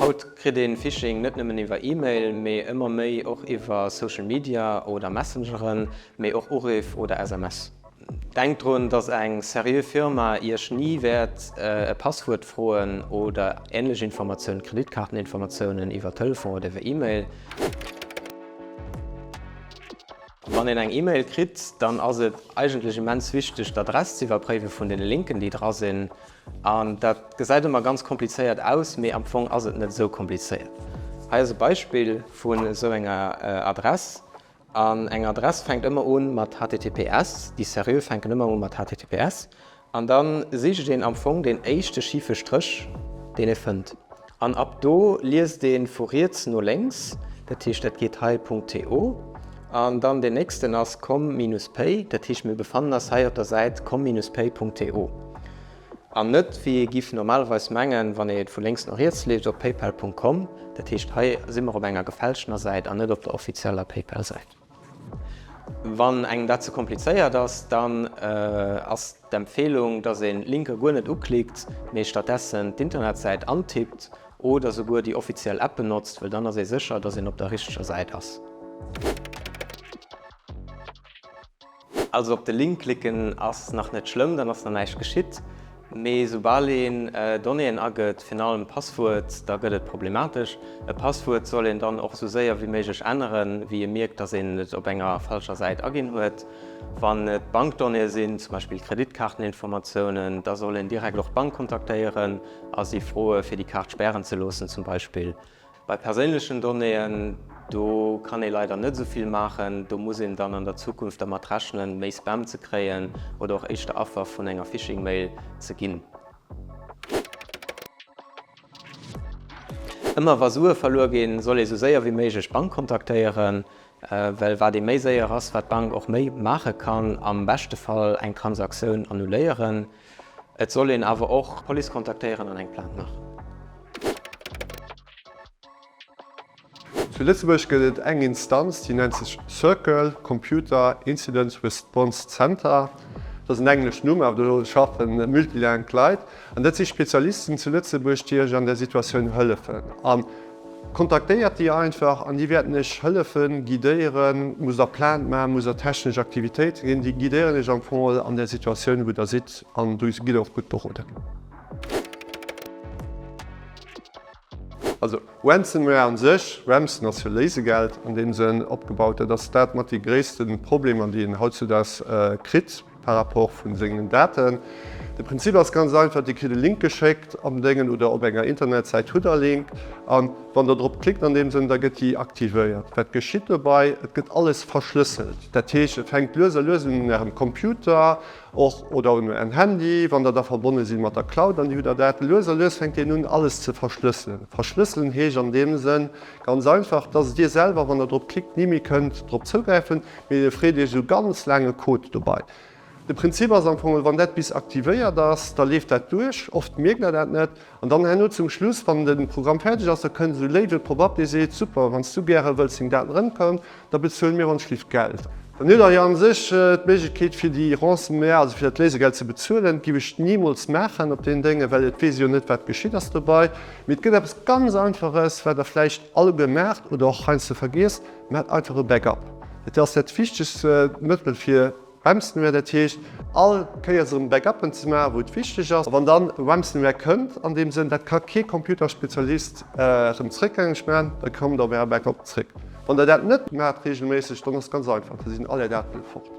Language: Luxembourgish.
Haut kritt een Phishing net nëmmen iwwer E-Mail, mee ëmmer méi och iwwer Social Media oder Messengeren, mee och Uriff oder SMS. Denkt drun, dass eng seriö Firma Iech ni wäert e Passwuert froen oder änlech Informatiounen, Kreditkaarteninformatiounen iwwer Telefon oder iwwer E-Mail. Wann een eng E-Mail kritt, dann ass et eigentlech immens wichteg d'Adress ze iwwerpréiwe vun deene Linken déi dra sinn. An dat gesäit ëmmer ganz komplizéiert aus, mee am Fong ass et net esou komplizéiert. Hei ass e Beispill vun esou enger Adress. An eng Adress fänkt ëmmer u mat https, déi seriö fänken ëmmer u mat https. An da sicht een am Fong deen éischte schife Stréch, deen ee fënnt. An ab do liest ee vu riets no lénks, dat heescht dat geet hei .to. An dann deen nächsten ass com-pay, dat heescht mir befannen eis hei op der Säit com-pay.to. An net, wéi ee giff normalerweis mengen, wann ee vu lénks no riets leeft, op paypal.com. Dat heescht hei si mer op enger gefälschtener Säit an net op der offizieller PayPal-Säit. Wann engem dat ze komplizéiert ass, dann ass d'Empfehlung, dass een d'Linke guer net uklickt, mee stattdessen d'Internetsäit antippt oder souguer déi offiziell App benotzt, well dann ass ee sécher, dass een op der richteger Säit ass. Also op de Link klicken ass nach net schlëmm, dann ass nach näischt geschitt. Mee soubal een Donnéeën agëtt, virun allem Passwuert, da gëtt et problematesch. E Passwuert soll een dann och sou séier wéi méiglech änneren, wéi ee mierkt, dass een et op enger falscher Säit aginn huet. Wann et Bankdonnéeë sinn, zum Beispill Kreditkaarteninformatiounen, da soll een direkt och d'Bank kontaktéieren a si froe fir déi Kaart spären ze loossen zum Beispill. Bei perséinlechen Donnéeën, do kann ee leider net esou vill maachen. Do muss een dann an der Zukunft dermat rechnen, méi Spam ze kréien oder och éischter Affer vun enger Phishing-Mail ze ginn. Ëmmer wa Sue verluer ginn, soll ee sou séier wéi méiglech d'Bank kontaktéieren, well wat ee méi séier ass, wat d'Bank och méi maache kann, am beschte Fall eng Transaktioun annuléieren. Et soll een awer och d'Police kontaktéieren an eng Plainte maachen. Zu Lëtzebuerg gëtt et eng Instanz, déi nennt sech CIRCL, Computer Incident Response Center. Dat ass en engleschen Numm, awer do schaffe multilingue Leit. An dat si Spezialisten zu Lëtzebuerg, déi Iech an där Situatioun hëllefen. A kontaktéiert déi einfach an déi wäerten Iech hëllefen, guidéieren. Musst Der Plainte maachen, musst Der technesch Aktivitéite ginn, déi guidéieren Iech am Fong an där Situatioun, wou Der sidd. An do gitt Der och gutt beroden. Also Ransomware an sech, Ramson ass jo Léisegeld an deem Sënn opgebaut, dat ass dat mat déi gréisste Problemer déi een hautzudaags kritt par rapport vu sengen Daten. De Prinzip ass ganz einfach, Dir kritt e Link geschéckt am Déngen oder op enger Internetsäit hutt der e Link an wann der drop klickt an deem Sënn, da gëtt déi aktivéiert. Wat geschitt dobei? Et gëtt alles verschlësselt, dat heescht et fänkt lues a lues un un Ärem Computer, Och oder un en Handy, wann der da verbonne sinn mat der Cloud an déi hutt der dat. Lues a lues fänkt deen un alles ze verschlësselen. Verschlësselen heescht an deem Sënn ganz einfach, dass dir selwer, wann der drop klickt, ni méi kënnt drop zougräifen, mee e freet iech esou ganz laang e Code dobei. De Prinzip ass am Fong, wann dat bis aktivéiert ass, da leeft dat duerch, oft mierkt der dat net, an dann herno zum Schluss, wann de Programm fäerdeg ass, da kënnt esou léif e Pop-up, dee seet, super, wann s du gäre wëlls deng Daten erëmkréien, Da bezuele mir ons schlift Geld. Dann hutt Der jo an sech d'Méiglechkeet fir déi Ransomware, also fir dat Léisegeld ze bezuelen. Giff ech nimools maachen op deenen Déngen, well et weess ee jo net wat geschitt ass dobei. Mee et gëtt eppes ganz Einfaches, wat Der vläicht alleguer maacht oder och heiansdo vergiesst, Maacht einfach e Backup. Dat ass dat wichtegst Mëttel fir. Ransomware, dat heescht all Kéiers erëm Backuppen ze maachen, wou et wichteg ass. A wann dann Ransomware kënnt, an deem Sënn, dat ka kee Computerspezialist erëm zréckgängeg maachen, da kommt op Äre Backup zréck. Wann Der dat net maacht reegelméisseg, dann ass et ganz einfach, da sinn all Är Daten fort.